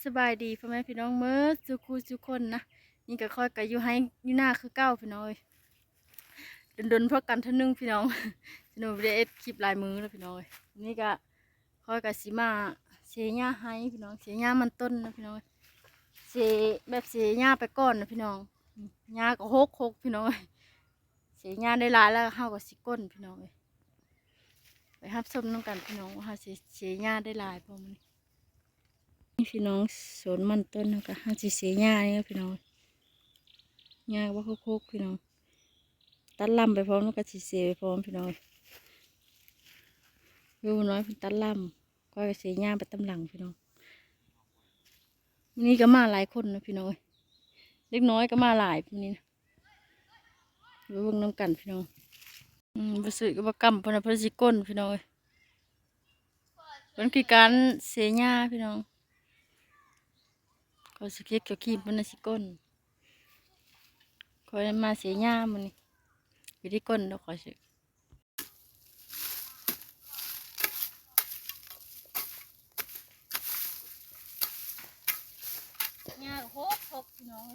ສະບາຍດີພໍ່ແມ່ພີ່ນ້ອງເໝິດສູ່ຄູ່ສູ່ຄົນນະ. ນີ້ກໍຂ້ອຍກໍຢູ່ໄຮ່ຢູ່ນາຄືເກົ່າພີ່ນ້ອງເອີຍ. ດົນໆພໍກັນເທື່ອໜຶ່ງພີ່ນ້ອງ. ສະໜູບໍ່ໄດ້ເຮັດຄລິບຫຼາຍມື້ແລ້ວພີ່ນ້ອງເອີຍ. ນີ້ກໍຂ້ອຍກໍຊິມາເສຫຍ້າໄຮ່ພີ່ນ້ອງ, ເສຫຍ້າມັນຕົ້ນນະພີ່ນ້ອງເອີຍ. ເສແບບເສຫຍ້າໄປກ່ອນນະພີ່ນ້ອງ. ຫຍ້າກໍຮົກໆພີ່ນ້ອງເອີຍ. ເສຫຍ້າໄດ້ຫຼາຍແລ້ວເຮົາກໍຊິກົ້ນພີ່ນ້ອງເອີຍ. ໄປຮັບຊົມນຳກັນພີ່ນ້ອງວ່າເຮົາຊິເສຫຍ້າໄດ້ຫຼາຍບໍ່ມື້ນີ້. ນີ້ພີ່ນ້ອງ ສວນມັນຕົ້ນເຮົາກໍ ເຮົາຊິເສຫຍ້ານີ້ພີ່ນ້ອງ. ຫຍ້າບັກໂຄກໆພີ່ນ້ອງ. ຕັດລຳໄປພ້ອມ ແລ້ວກໍຊິເສໄປພ້ອມພີ່ນ້ອງ. ຄືໝໍນ້ອຍເພິ່ນຕັດລຳ, ຂ້ອຍກໍເສຫຍ້າໄປຕາມຫຼັງພີ່ນ້ອງ. ມື້ນີ້ກໍມາຫຼາຍຄົນນະພີ່ນ້ອງເອີຍ. ເດັກນ້ອຍກໍມາຫຼາຍມື້ນີ້ນະ. ໄປເບິ່ງນຳກັນພີ່ນ້ອງ. ອືມ ບໍ່ຊື້ກໍບໍ່ກຳ ເພິ່ນວ່າເພິ່ນຊິກົ້ນພີ່ນ້ອງເອີຍ. ເພິ່ນຄືການເສຫຍ້າພີ່ນ້ອງ. ຂ້ອຍຊິເຮັດກັບຄີມ ເພິ່ນວ່າຊິກົ້ນ. ຂ້ອຍມາເສຫຍ້າມື້ນີ້ ບໍ່ໄດ້ກົ້ນດອກ ຂ້ອຍຊິ ຫຍ້າກໍຮົກໆ ພີ່ນ້ອງ.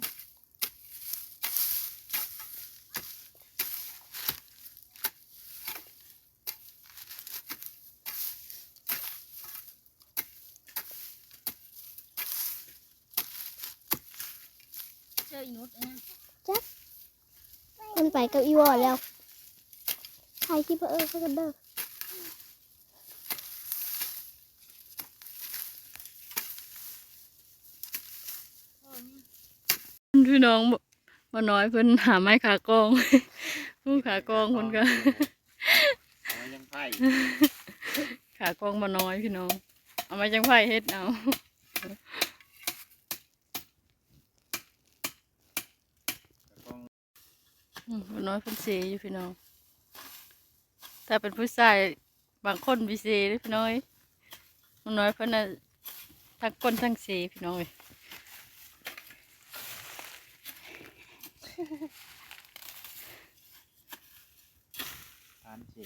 ເຈີອີນຸດອັນນັ້ນ ຈັກ ມັນໄປກັບອີວອນແລ້ວ. ຖ່າຍຄລິບໃຫ້ເອີ່ນເພິ່ນກັນເດີ. ພີ່ນ້ອງ ໝໍນ້ອຍເພິ່ນຫາໄມ້ຂາກອງ. ຜູ້ຂາກອງເພິ່ນກໍ ເອົາໄມ້ຈັ່ງໄຜ່ ຂາກອງໝໍນ້ອຍພີ່ນ້ອງ. ເອົາໄມ້ຈັ່ງໄຜ່ເຮັດເອົາ. ອືມ ໝໍນ້ອຍເພິ່ນເສຢູ່ພີ່ນ້ອງ. ຖ້າເປັນຜູ້ຊາຍບາງຄົນບໍ່ເສເດ້ພີ່ນ້ອງເອີຍ. ໝໍນ້ອຍເພິ່ນນະ ທັງກົ້ນທັງເສພີ່ນ້ອງເອີຍ. ການເສ.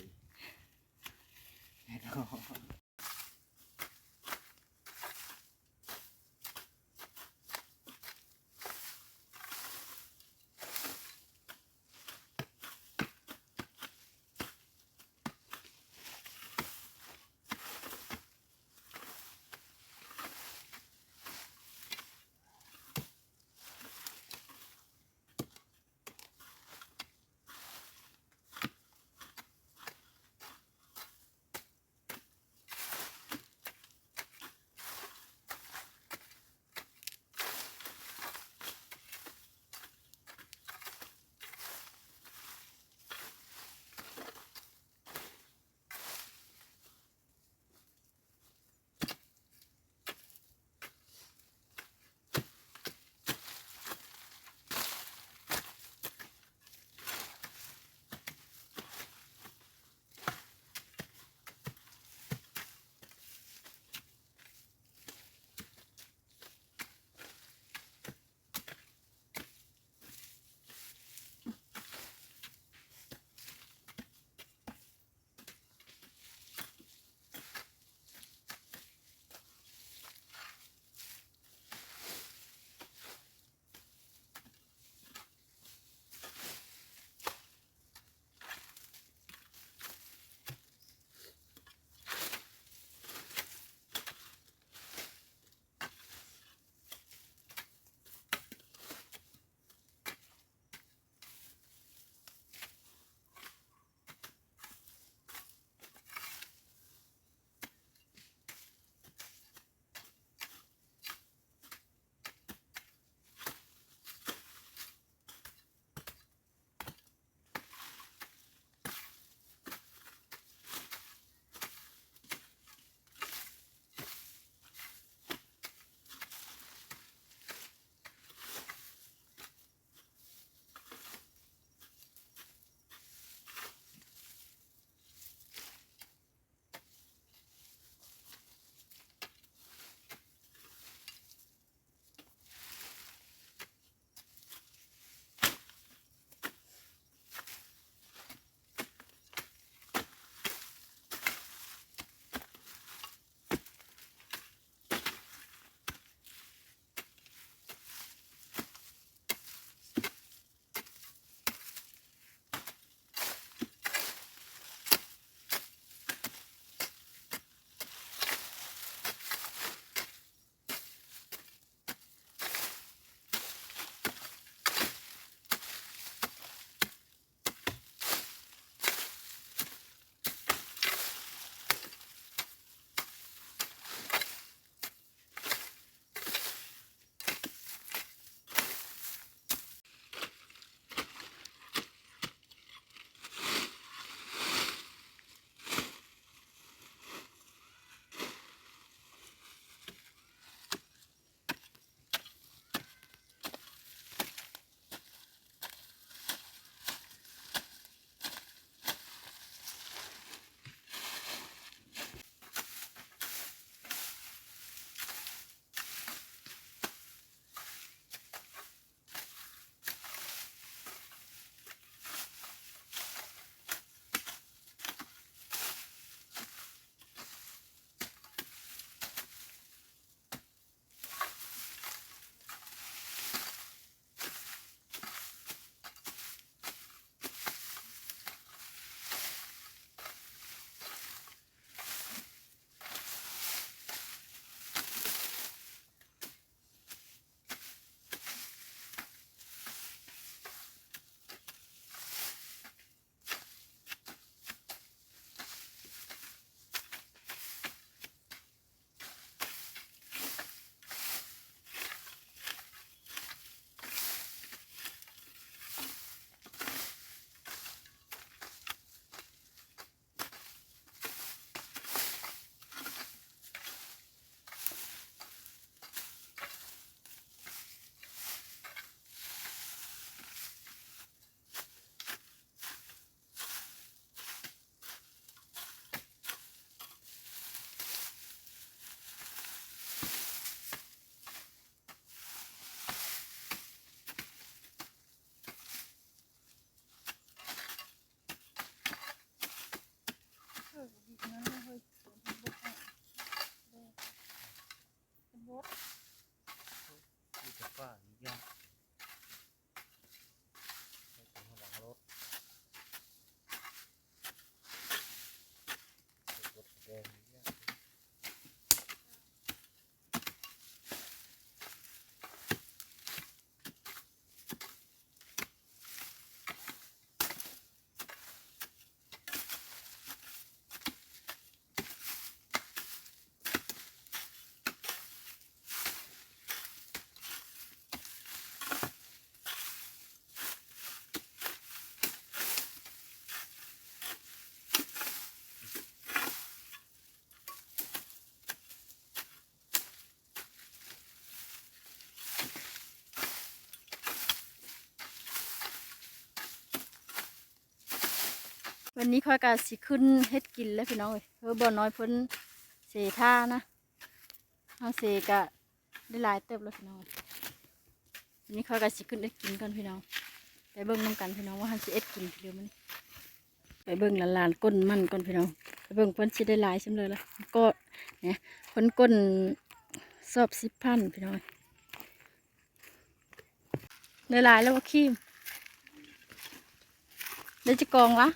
ວັນນີ້ຂ້ອຍກະຊິຂຶ້ນເຮັດກິນແລ້ວພີ່ນ້ອງເອີຍ. ເອີ ບ່າວນ້ອຍເພິ່ນເສທ່ານະ ເຮົາເສກະໄດ້ຫຼາຍເຕີບແລ້ວພີ່ນ້ອງ. ວັນນີ້ຂ້ອຍກະຊິຂຶ້ນເຮັດກິນກ່ອນພີ່ນ້ອງ. ໄປເບິ່ງນຳກັນພີ່ນ້ອງວ່າເຮົາຊິເຮັດກິນຄືມື້ນີ້. ໄປເບິ່ງຫຼານໆກົ້ນມັນກ່ອນພີ່ນ້ອງ. ໄປເບິ່ງເພິ່ນຊິໄດ້ຫຼາຍສ່ຳໃດລະ. ກໍ ນີ້ ເພິ່ນກົ້ນສອບສິບພັນພີ່ນ້ອງ. ໄດ້ຫຼາຍແລ້ວບໍ່ຄຣີມ? ໄດ້ຈັກກ່ອງລະ?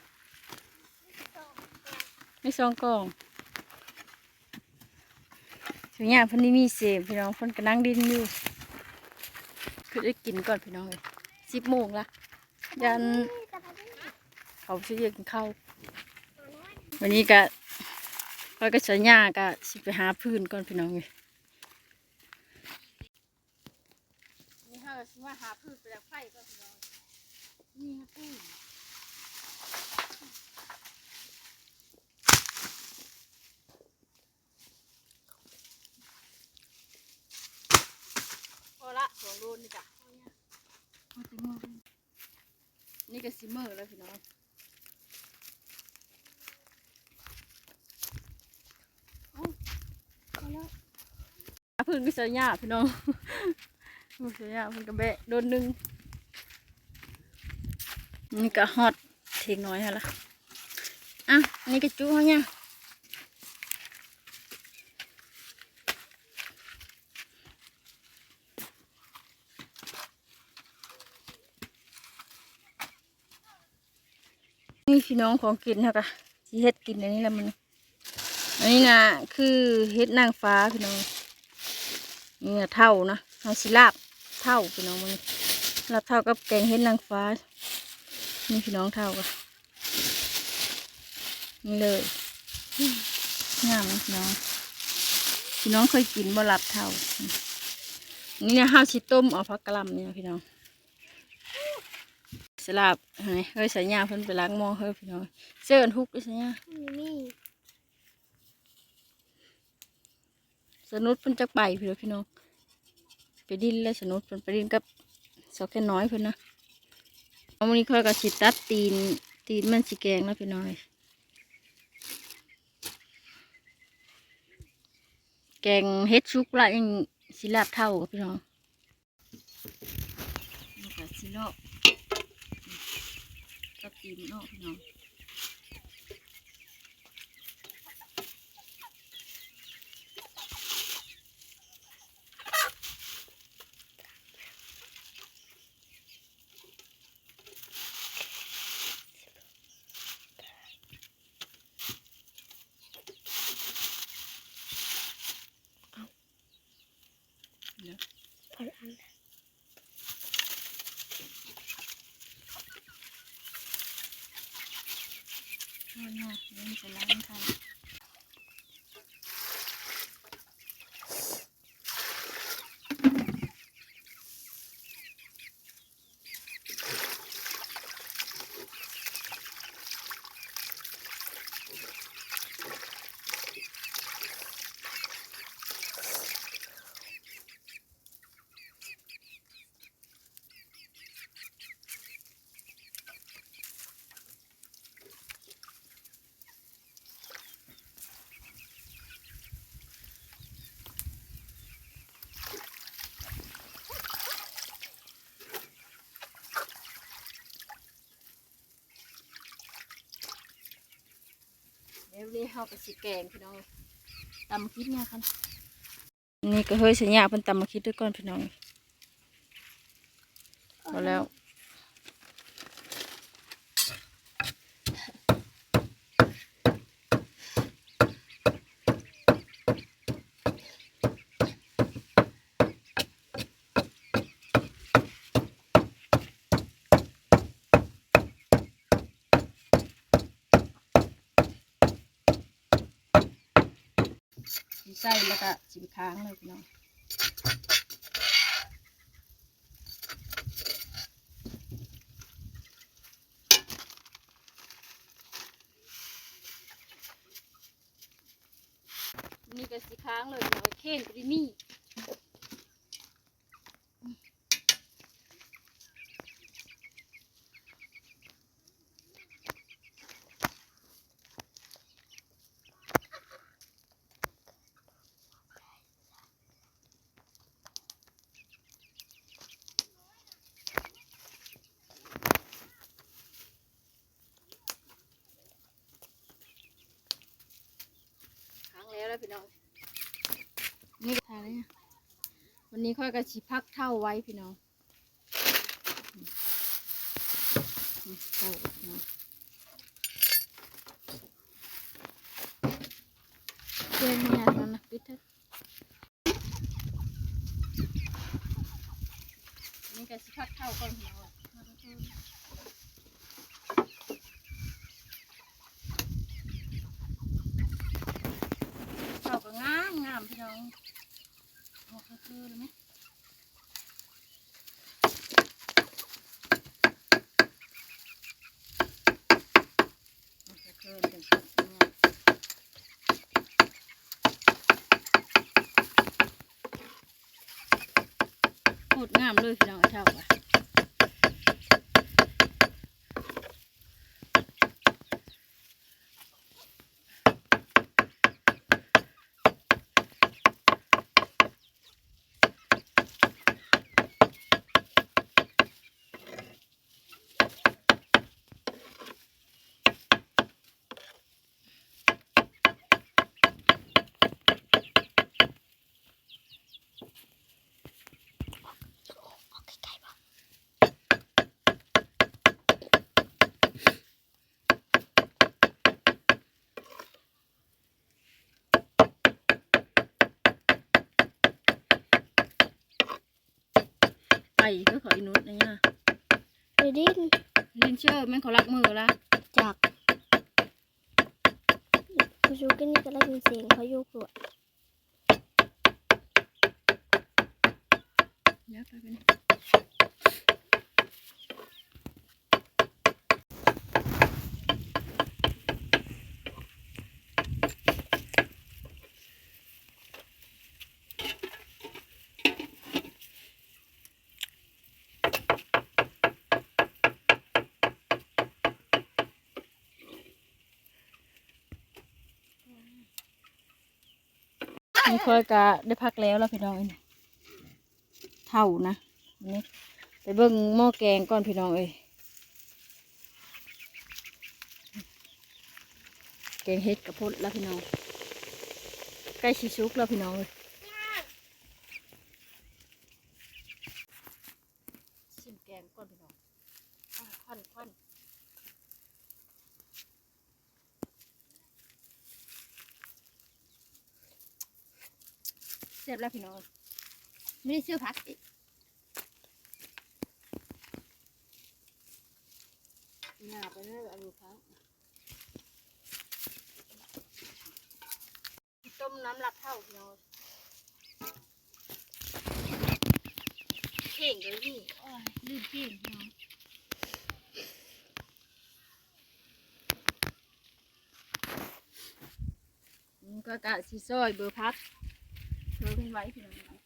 ໄດ້ສອງກ່ອງ. ເພິ່ນຍັງ ເພິ່ນຍັງມີເສມພີ່ນ້ອງ ເພິ່ນກະນັ່ງດິນຢູ່. ຄືໄດ້ກິນກ່ອນພີ່ນ້ອງເອີຍ ສິບໂມງລະ ຢ້ານເຂົາຊິຢາກກິນເຂົ້າ. ວັນນີ້ກະ ຂ້ອຍກັບສາຍຍາກະຊິໄປຫາຟືນກ່ອນພີ່ນ້ອງເອີຍ. ນີ້ເຮົາກະຊິມາຫາຟືນໄປດັງໄຟກ່ອນພີ່ນ້ອງ. ນີ້ຫາຟືນ ພໍລະ ສອງໂດນນີ້ກະ ນີ້ກະຊິເມີແລ້ວພີ່ນ້ອງ. ເອົ້າ ພໍແລ້ວ. ຫາຟືນກັບສາຍຍາພີ່ນ້ອງ. ໂອ້ຍ ສາຍຍາເພິ່ນກະແບະໂດນໜຶ່ງ. ນີ້ກະຮອດເຖິງໜ້ອຍຫັ້ນລະ. ອ່ະ ນີ້ກະຈຸເຮົາຍາ. ນີ້ພີ່ນ້ອງ ຂອງກິນເຮົາກະຊິເຮັດກິນອັນນີ້ລະມື້ນີ້. ອັນນີ້ນະຄືເຫັດນາງຟ້າພີ່ນ້ອງ. ນີ້ນະເທົ້ານະ ເຮົາຊິລາບເທົ້າພີ່ນ້ອງມື້ນີ້. ລາບເທົ້າກັບແກງເຫັດນາງຟ້າ. ນີ້ພີ່ນ້ອງ ເທົ້າກະ ນີ້ເລີຍ ງາມເນາະພີ່ນ້ອງ. ພີ່ນ້ອງເຄີຍກິນບໍ່ລາບເທົ້າ? ນີ້ນະ ເຮົາຊິຕົ້ມເອົາຜັກກະຫຼ່ຳນີ້ນະພີ່ນ້ອງ. ສະລາບ ເຮີ້ຍ ສາຍຍາເພິ່ນໄປລ້າງໝໍ້ເຮີ້ຍພີ່ນ້ອງ. ເຊີນທຸກເດີສາຍຍາ. ສະໜຸດເພິ່ນຈັກໄປພຸ້ນລະພີ່ນ້ອງ. ໄປດິນແລ້ວ ສະໜຸດເພິ່ນໄປດິນກັບສາວແຄນ້ອຍເພິ່ນນະ. ເອົາ ມື້ນີ້ຂ້ອຍກະຊິຕັດຕີນ ຕີນມັນຊິແກງລະພີ່ນ້ອງ. ແກງເຫັດສຸກລະ ຍັງຊິລາບເທົ້າພີ່ນ້ອງ. ແລ້ວກະຊິເລາະ ຕັດຕີນມັນອອກພີ່ນ້ອງ. ແລ້ວນີ້ເຮົາກະຊິແກງພີ່ນ້ອງ. ຕຳກິນຫຍັງຄັນ ນີ້ກະເຮີ້ຍ ສາຍຍາເພິ່ນຕຳໝາກຂິດໄວ້ກ່ອນພີ່ນ້ອງ. ພໍແລ້ວ. ຊິໃສ່ແລ້ວກະຊິໄປຄ້າງເລີຍພີ່ນ້ອງ. ນີ້ກະຊິຄ້າງເລີຍພີ່ນ້ອງ ເຄນກະຊິມີ. ນີ້ ນີ້ຂ້ອຍກໍຊິພັກເຖົ່າໄວ້ພີ່ນ້ອງ ເຖົ່າ ແກງມັນຍາກນັ້ນນະ ປິດເຖາະ. ນີ້ກໍຊິພັກເຖົ່າກ່ອນພີ່ນ້ອງ ເຖົ່າກໍງາມໆ ພີ່ນ້ອງ ອອກຄືໆ ແມ່ນ ໂຄດງາມເລີຍພີ່ນ້ອງ ເຖົ່າວ່າ ໄປຄືເຂົາອີ່ນຸດນີ້ນະ ໄປຫຼິ້ນ ຫຼິ້ນເຊີ ແມ່ນເຂົາລັກມືລະ ຈັກ ຜູ້ຊູກິນນີ້ກໍໄດ້ຍິນສຽງເຂົາຢູ່ພຸ້ນ. ນີ້ຂ້ອຍກະໄດ້ພັກແລ້ວລະພີ່ນ້ອງເອີຍ ເຖົ່ານະ. ນີ້ໄປເບິ່ງໝໍ້ແກງກ່ອນພີ່ນ້ອງເອີຍ ແກງເຫັດກະພົດລະພີ່ນ້ອງ ໃກ້ຊິສຸກລະພີ່ນ້ອງເອີຍ. ຊິມແກງກ່ອນພີ່ນ້ອງ ຄວັນໆ ແຊບແລ້ວພີ່ນ້ອງ ມີເຊື້ອຜັກອີກ ໜ້າໄປເລີຍ ອັນນີ້ຜັກ. ຕົ້ມນ້ຳລັດເຖົ່າພີ່ນ້ອງ ເຄັ່ງເດີນີ້ ໂອ້ຍ ລືມເຄັ່ງພີ່ນ້ອງ ກໍກະຊິຊອຍເບີຜັກເທິງໄວ້ພີ່ນ້ອງ.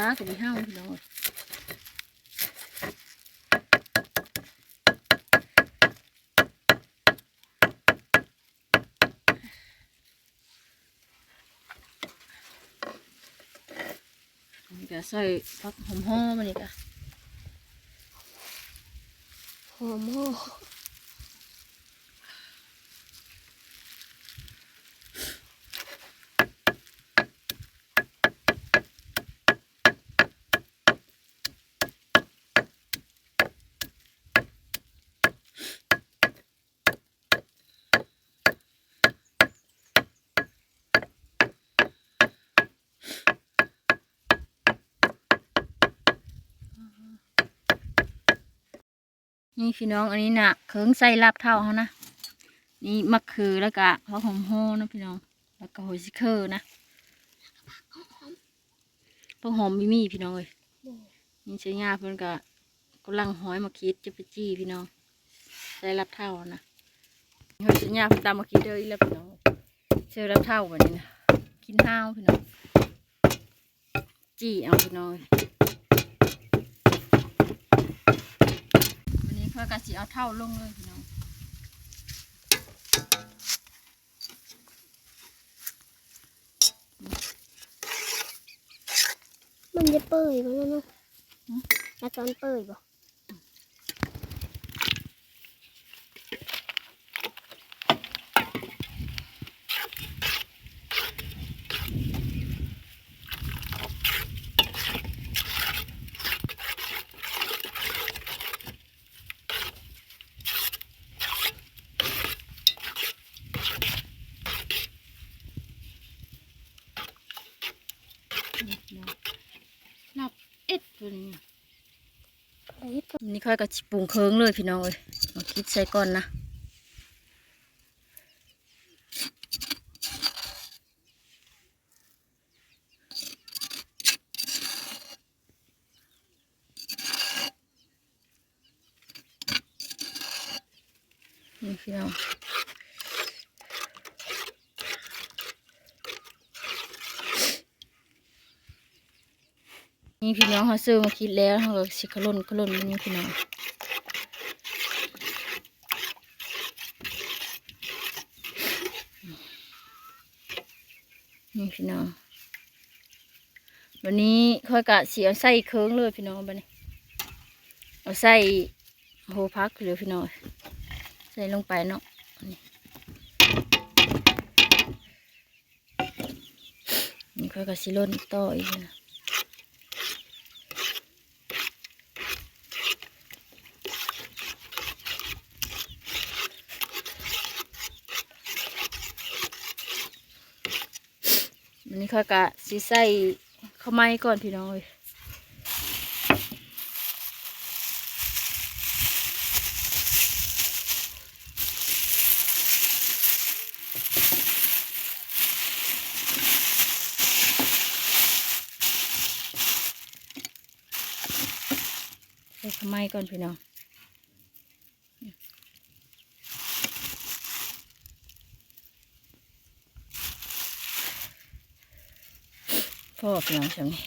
ຂາກໍມີເຫົ່າພີ່ນ້ອງ. ນີ້ກະໃສ່ຜັກຫອມຫອມ ອັນນີ້ກະຫອມຫອມ. ຫາກກະເທີນນີ້ ນີ້ພີ່ນ້ອງ ອັນນີ້ນະ ເຄື່ອງໃສ່ລາບເທົາເຮົານະ ນີ້ໝາກເຂືອ ແລ້ວກະຜັກຫອມໂຮນນະພີ່ນ້ອງ ແລ້ວກະຫົວຊິເຄີນະ. ຜັກຫອມບໍ່ມີພີ່ນ້ອງເອີຍ. ນີ້ໄຊຍາເພິ່ນກະກຳລັງຫອຍໝາກຂີດ ຈະໄປຈີ່ພີ່ນ້ອງ ໃສ່ລາບເທົານະ. ເຮົາໄຊຍາເພິ່ນຕຳໝາກຂີດເດີອີກແລ້ວພີ່ນ້ອງ ໃສ່ລາບເທົາບັດນີ້ນະ ກິ່ນຫາວພີ່ນ້ອງ. ຈີ່ເອົາພີ່ນ້ອງເອີຍ. ວັນນີ້ຂ້ອຍກະຊິເອົາເທົາລົງເລີຍພີ່ນ້ອງ. ມັນຈະເປີຍບໍ່ນະ? ຫຶ? ອາຈານເປີຍບໍ່? ນັບເອັດເພິ່ນ. ນີ້ຂ້ອຍກໍຊິປຸງເຄື່ອງເລີຍພີ່ນ້ອງເອີຍ ເອົາຄິດໃສ່ກ່ອນນະ. ນີ້ພີ່ນ້ອງ ນີ້ພີ່ນ້ອງ ເຮົາຊື້ໝາກຂີດແລ້ວ ເຮົາກໍຊິຂະຫຼົ່ນຂະຫຼົ່ນມັນນີ້ພີ່ນ້ອງ. ນີ້ພີ່ນ້ອງ ບັດນີ້ຂ້ອຍກະຊິເອົາໃສ່ເຄື່ອງເລີຍພີ່ນ້ອງ. ບັດນີ້ເອົາໃສ່ໂຫຜັກເລີຍພີ່ນ້ອງ ໃສ່ລົງໄປເນາະ. ນີ້ ນີ້ຂ້ອຍກໍຊິຫຼົ່ນຕໍ່ອີກນະ. ອັນນີ້ຂ້ອຍກະຊິໃສ່ເຂົ້າໄມ້ກ່ອນພີ່ນ້ອງເອີຍ. ໃສ່ເຂົ້າໄມ້ກ່ອນພີ່ນ້ອງ. ພໍພີ່ນ້ອງຊ່ຳນີ້.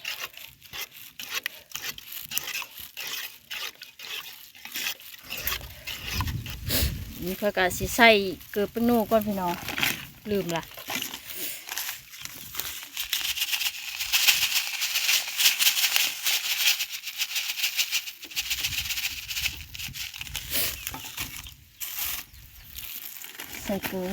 ນີ້ຂ້ອຍກະຊິໃສ່ເກືອແປ້ງນົວກ່ອນພີ່ນ້ອງ ລືມລະ. ໃສ່ເກືອ.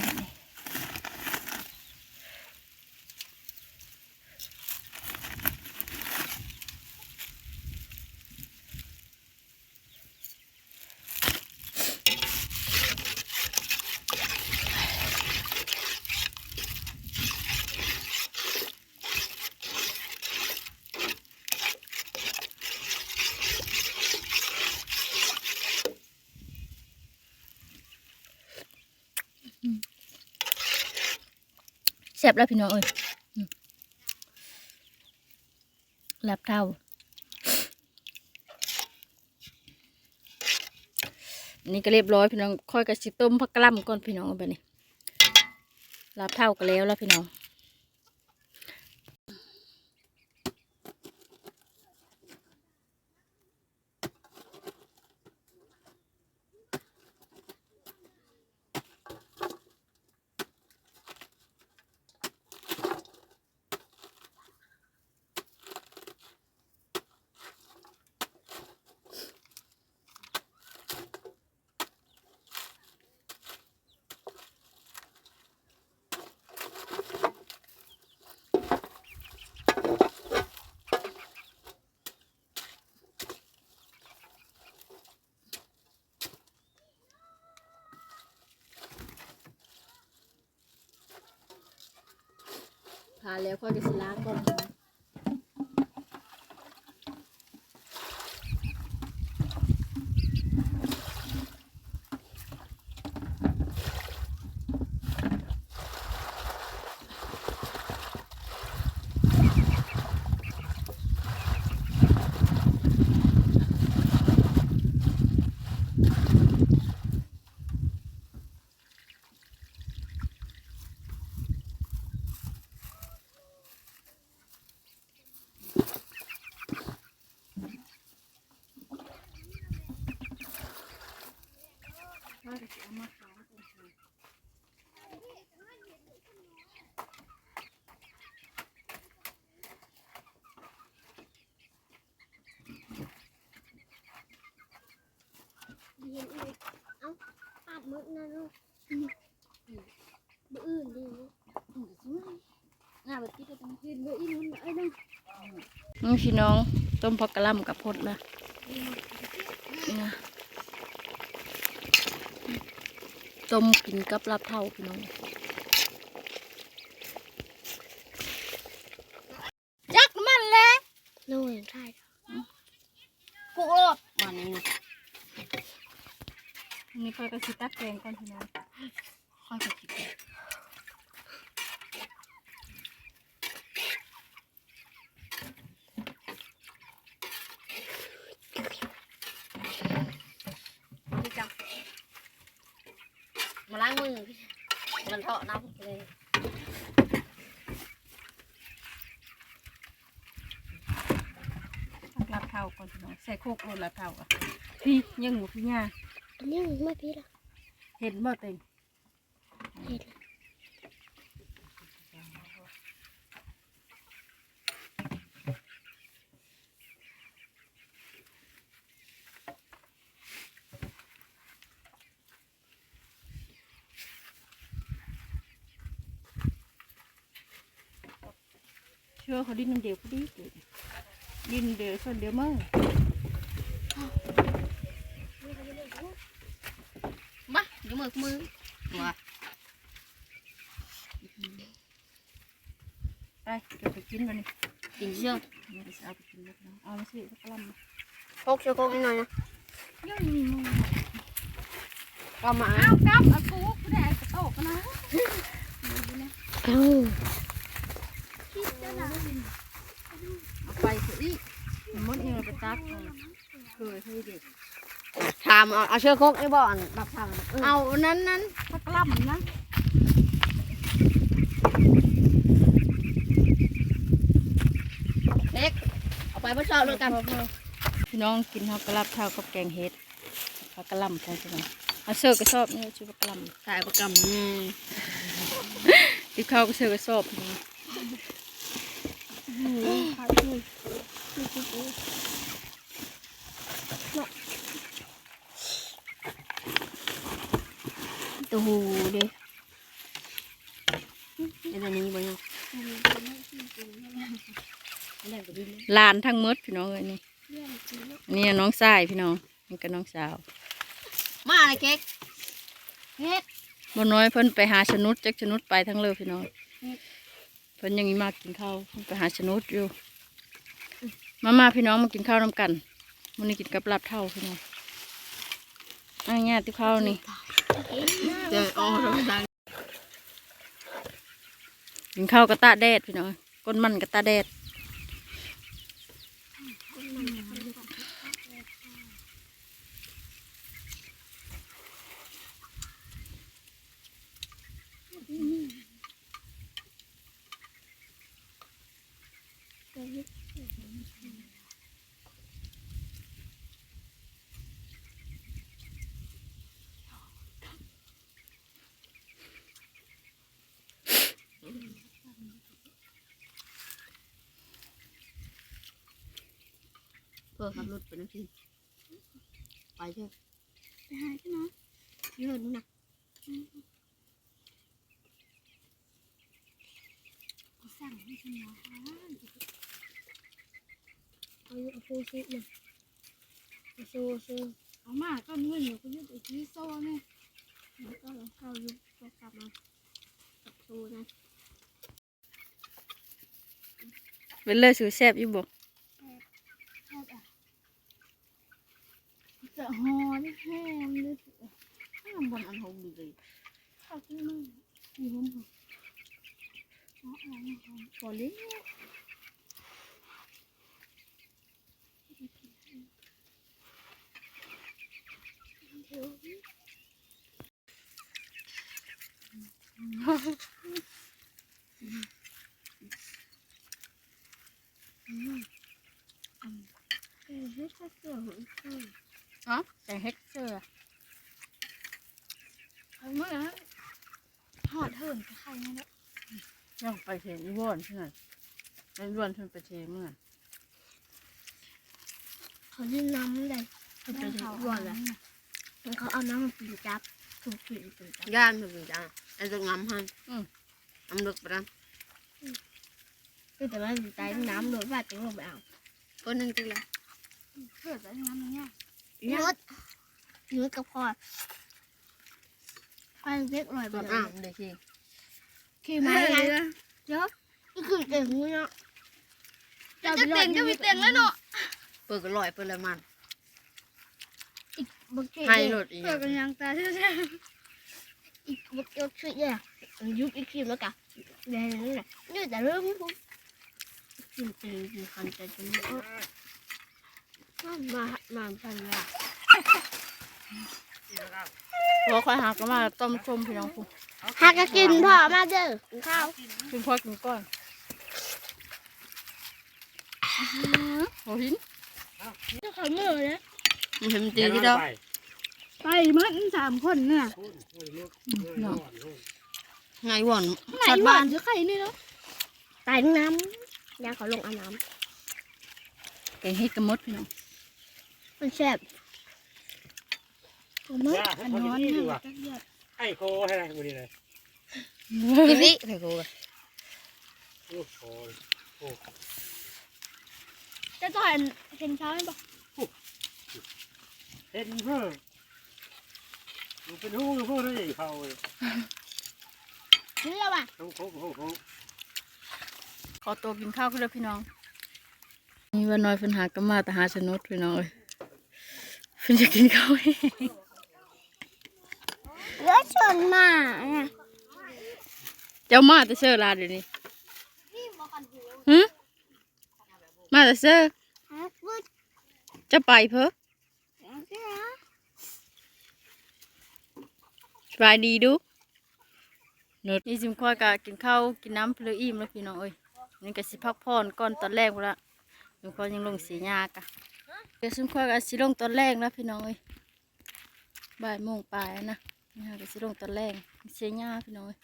ແຊບແລ້ວພີ່ນ້ອງເອີຍ ອືມ ລາບເທົາ. ນີ້ກໍລຽບຮ້ອຍພີ່ນ້ອງ ຂ້ອຍກໍຊິຕົ້ມຜັກກະຫຼ່ຳກ່ອນພີ່ນ້ອງ. ບັດນີ້ລາບເທົາກໍແລ້ວລະພີ່ນ້ອງ. ຖ້າແລ້ວຂ້ອຍກໍຊິລ້າງກ່ອນ. ເຫັນອີກ ເອົ້າ ປາດໝົດນະລູກ ມື້ອື່ນດີ ໜ້າແບບຕິດກັນ ເຫັນບໍ່ອີກ ມັນໄອ້ນັ້ນ ນີ້ພີ່ນ້ອງ ຕົ້ມຜັກກະຫຼ່ຳກະພົດລະ ຕົ້ມກິນກັບລາບເທົ້າພີ່ນ້ອງ. ຈັກນ້ຳມັນແຫຼະ ໂອ້ຍ ພຸກໂລດບາດນີ້ນະ ນີ້ຂ້ອຍກໍຊິຕັກແກງກ່ອນພີ່ນ້ອງ ຂ້ອຍກໍຊິແກງ ມາລ້າງມື ມັນເທາະນ້ຳເລີຍ ຕັກລາບເທົ້າກ່ອນພີ່ນ້ອງ ໃສ່ໂຄກໂລດລາບເທົ້າ ພີ້ ຍັງບໍ່ພີ້ຍ່າ ຍັງມາພີ້ລະ ເຫັນບໍ່ເຕັງ ເຫັນ ເຊື່ອເຂົາດິນນ້ຳດຽວພໍດີ ດິນດຽວສ່ວນດຽວເມີ ມາ ດຽວເມີ ມື ຕົວ ໄປ ເກັບໄປກິນບາດນີ້ ກິນເຊື່ອ ເອົາໄປກິນເລີຍ ເອົາມາຊິ ກະລ່ຳ ໂຄກ ເຊື່ອໂຄກໜ້ອຍນະ ກໍມາ ເອົາກັບ ເອົາກູ ຜູ້ໃດເອົາກະໂຕກະນະ ເອົາ ເອົາໄປຊະອີກ ໝົດນີ້ເອົາໄປຕັກ ເຄີຍໃຫ້ເດັກ ຖາມເອົາ ເອົາເຊື້ອຄົກນີ້ບໍ່ ອັນບັກຖາມ ເອີ ເອົາອັນນັ້ນນັ້ນ ຜັກກະຫຼ່ຳນັ້ນ ເລັກ ເອົາໄປບໍ່ຊອບນຳກັນ ພີ່ນ້ອງ ກິນເຮົາກະລາບເທົ້າກັບແກງເຫັດ ຜັກກະຫຼ່ຳຂອງພີ່ນ້ອງ ເອົາເສື້ອກະສອບນີ້ ຊິບັກກະຫຼ່ຳ ຂາຍບັກກະຫຼ່ຳ ຕິບເຂົ້າກະເສື້ອກະສອບ ໂອ້ໂຫເດ້ ເຮັດອັນນີ້ບໍ່ຍາກ ຫຼານທັງໝົດພີ່ນ້ອງເອີຍ ນີ້ ນີ້ນ້ອງຊາຍພີ່ນ້ອງ ນີ້ກະນ້ອງສາວ ມາເລີຍເກັກ ເກັກ ບໍ່ນ້ອຍເພິ່ນໄປຫາສະໜຸດ ຈັກສະໜຸດໄປທາງເລີພີ່ນ້ອງ ເພິ່ນຍັງມາກິນເຂົ້າ ເພິ່ນໄປຫາສະໜຸດຢູ່ ມາໆ ພີ່ນ້ອງ ມາກິນເຂົ້ານຳກັນ ມື້ນີ້ກິນກັບລາບເທົ້າພີ່ນ້ອງ ອາຍາດຕິເຂົ້ານີ້ ກິນເຂົ້າກະຕາກແດດພີ່ນ້ອງ ກົ້ນມັນກະຕາກແດດ. ເພິ່ນຂັບລົດໄປນຳຊິ ໄປເຖາະ ໄປຫາເຈົ້າເນາະ ຢູ່ເຮືອນນະ ອືມ ສັ່ງໃຫ້ຊັ້ນເນາະ ເອົາຢູ່ ເອົາໂຊເຊະນະ ເອົາໂຊ ເອົາໂຊ ເອົາມາກ່ອນ ເງິນຢູ່ ກໍຢູ່ໄປຊື້ໂຊແດ່ ແລ້ວກໍເອົາເຂົ້າຢູ່ ກໍກັບມາກັບໂຊນະ. ເປັນເລີຍ ສູແຊບຢູ່ບໍ່? ແຊບ ແຊບອະ ຈະຮ້ອນແຮງເດ້ ຫ້າມບ່ອນອັນຫົງດີເລີຍ ເຂົ້າກິນມື້ຢູ່ຫົ້ນ ພໍແລ້ວ. ອືມ ແກງເຫັດເສືອ ເອີ ແກງເຫັດເສືອ ເມື່ອ ຮອດເຮືອນກໍໄຄນັ້ນແຫຼະ ຍັງໄປເທອີ່ວອນເທື່ອນັ້ນ ໄອ້ວອນເພິ່ນໄປເທເມືອ ເຂົາຫຼິ້ນນ້ຳໄດ້ ເຂົາໄປເທອີ່ວອນແລ້ວ ເຂົາເອົານ້ຳມາປິ່ນຈັບ ຖືກປິ່ນ ປິ່ນຈັບ ຢ້ານມັນເປັນຈັ່ງ ໄອ້ຕົວງຳຫັ້ນ ອືມ ນ້ຳເລິກປານນັ້ນ ອືມ ຄືແຕ່ວ່າໄຕນ້ຳໂດດ ວ່າແຕ່ລົງໄປເອົາ ຄົນໜຶ່ງຕິລະ ເກີດໄປນ້ຳມັນຍາກ ຍາກ ຍາກ ຢູ່ກັບພໍ່ ໄປເດັກນ້ອຍໄປ ຕອນ ເລີຍ ອ່າງເດ້ ຂີ່ ຂີ່ມາໄງ ເອີ ເຈົ້າ ຄືເກັ່ງຢູ່ເນາະ ເຈົ້າເກັ່ງກໍມີເກັ່ງແລ້ວເນາະ ເປີດກໍລອຍໄປແລ້ວມັນ ອີກບັກເຈ້ ໃຫ້ໂລດອີກ ເພິ່ນກໍຍັງຕາຍແທ້ໆ ອີກບັກເຈ້ເດ້ ຢຸດອີກທີມແລ້ວກະ ແດງນີ້ແຫຼະ ຢູ່ແຕ່ເລີ່ມພຸ້ນ ກິນເປັນ ກິນຄັນແຕ່ກິນບໍ່ອອກ ມາ ມາ ມາພັນລາ ພໍຂ້ອຍຫາກໍມາຕົ້ມຊົມພີ່ນ້ອງພຸ້ນ ຫາກໍກິນພໍມາເດີ ກິນເຂົ້າ ກິນພໍກິນກ່ອນ ອື ບໍ່ເຫັນ ເຈົ້າເຂົ້າເມືອເດ້ ມັນເຫັນຕີທີ່ເດີ ໄປໝົດສາມຄົນນະ ເນາະ ໄງວອນ ໄງວອນ ສັດບ້ານ ຈະໄຄນີ້ເນາະ ຕາຍນ້ຳ ຢາເຂົາລົງອາບນ້ຳ ແກງເຫັດກໍໝົດພີ່ນ້ອງ ມັນແຊບ ກໍໝົດ ອັນນອນ ໄອ້ໂຄໃຫ້ໄດ້ມື້ນີ້ເລີຍ ກິນນີ້ ໄອ້ໂຄ ໂອ້ໂຫ ໂອ້ ເຈົ້າຕ້ອງເຫັນ ເຫັນເຊົ້າແມ່ນບໍ່ ເຫັນເພິ່ນ ມັນເປັນຫູເພິ່ນໄດ້ເຂົາ ນີ້ລະວ່າ ໂອ້ໂຫ ໂອ້ໂຫ ຂໍຕົວກິນເຂົ້າກ່ອນເດີພີ່ນ້ອງ ນີ້ວ່ານ້ອຍເພິ່ນຫາກໍມາແຕ່ຫາສະໜຸດພີ່ນ້ອງເອີຍ ເພິ່ນຢາກກິນເຂົ້າແຮງ ເອີ ຊົນມານະ ເຈົ້າມາແຕ່ເຊີລະດຽວນີ້ ຫື ມາແຕ່ເຊີ ເຈົ້າໄປເພີ້ ສະບາຍດີດູ ນີ້ຊຸມຂ້ອຍກະກິນເຂົ້າກິນນ້ຳເພິ່ນອີ່ມແລ້ວພີ່ນ້ອງເອີຍ ນີ້ກະຊິພັກຜ່ອນກ່ອນຕອນແລງພຸ້ນລະ ຊຸມຂ້ອຍຍັງລົງເສຍຫຍ້າກະ ດຽວຊຸມຂ້ອຍກະຊິລົງຕອນແລງແລ້ວພີ່ນ້ອງເອີຍ ບ່າຍໂມງປາຍແລ້ວນະ ນີ້ເຮົາກະຊິລົງຕອນແລງ ເສຍຫຍ້າພີ່ນ້ອງເອີຍ.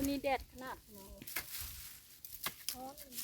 ມື້ນີ້ແດດຂະໜາດພີ່ນ້ອງເອີຍ ຮ້ອນ. ມື້ນີ້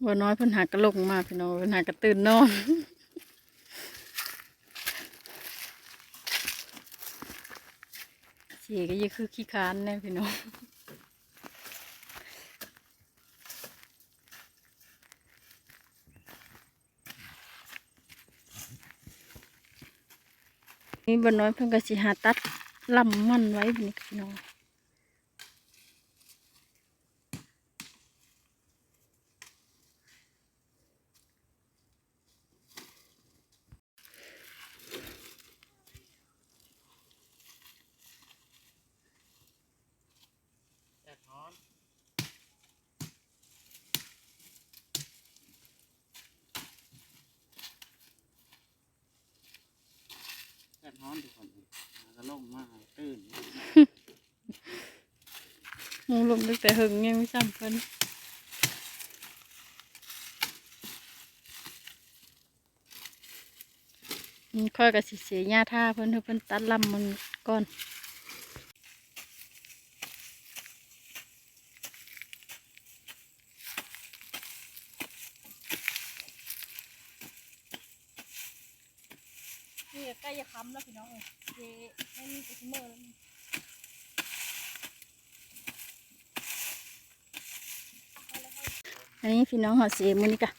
ບໍ່ນ້ອຍເພິ່ນຫາກະລົງມາພີ່ນ້ອງ ເພິ່ນຫາກະຕື່ນນອນ. ເສຍກໍຢູ່ຄືຂີ້ຄ້ານແດ່ພີ່ນ້ອງ. ນີ້ບໍ່ນ້ອຍເພິ່ນກໍຊິຫາຕັດລຳມັນໄວ້ບັດນີ້ພີ່ນ້ອງ. ແດດຮ້ອນ ແດດຮ້ອນທຸກຄົນເອີຍ ຫາກະລົງມາຕື່ນ. ໝູ່ລົງຕັ້ງແຕ່ເຫິງຍັງບໍ່ຊ້ຳເພິ່ນ. ອືມ ຂ້ອຍກໍຊິເສຍຫຍ້າຖ້າເພິ່ນ ໃຫ້ເພິ່ນຕັດລຳມັນກ່ອນ. ນີ້ກໍໃກ້ຈະຄ່ຳແລ້ວພີ່ນ້ອງເອີຍ ເດ ມັນກໍຊິເມີແລ້ວນີ້. ອັນນີ້ພີ່ນ້ອງເຮົາເສຍມື້ນີ້ກະ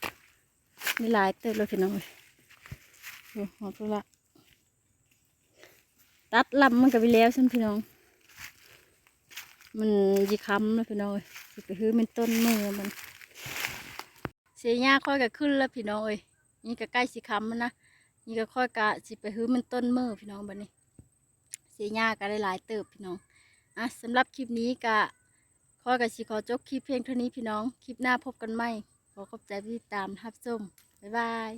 ໄດ້ຫຼາຍເຕີບແລ້ວພີ່ນ້ອງເອີຍ. ໂອ້ ຮອດພຸ້ນລະ ຕັດລຳມັນກໍໄປແລ້ວຊັ້ນພີ່ນ້ອງ ມັນຊິຄ່ຳແລ້ວພີ່ນ້ອງເອີຍ ຊິໄປຮື້ແມ່ນຕົ້ນເມີມັນ. ເສຍຫຍ້າຂ້ອຍກໍຂຶ້ນແລ້ວພີ່ນ້ອງເອີຍ ນີ້ກໍໃກ້ຊິຄ່ຳແລ້ວນະ ນີ້ກໍຂ້ອຍກໍຊິໄປຮື້ແມ່ນຕົ້ນເມີພີ່ນ້ອງ. ບັດນີ້ເສຍຫຍ້າກໍໄດ້ຫຼາຍເຕີບພີ່ນ້ອງ. ອ່ະ ສຳລັບຄລິບນີ້ກໍ ຂ້ອຍກໍຊິຂໍຈົບຄລິບພຽງເທົ່ານີ້ພີ່ນ້ອງ ຄລິບໜ້າພົບກັນໃໝ່. ຂໍຂອບໃຈທີ່ຕິດຕາມຮັບຊົມ ບາຍບາຍ.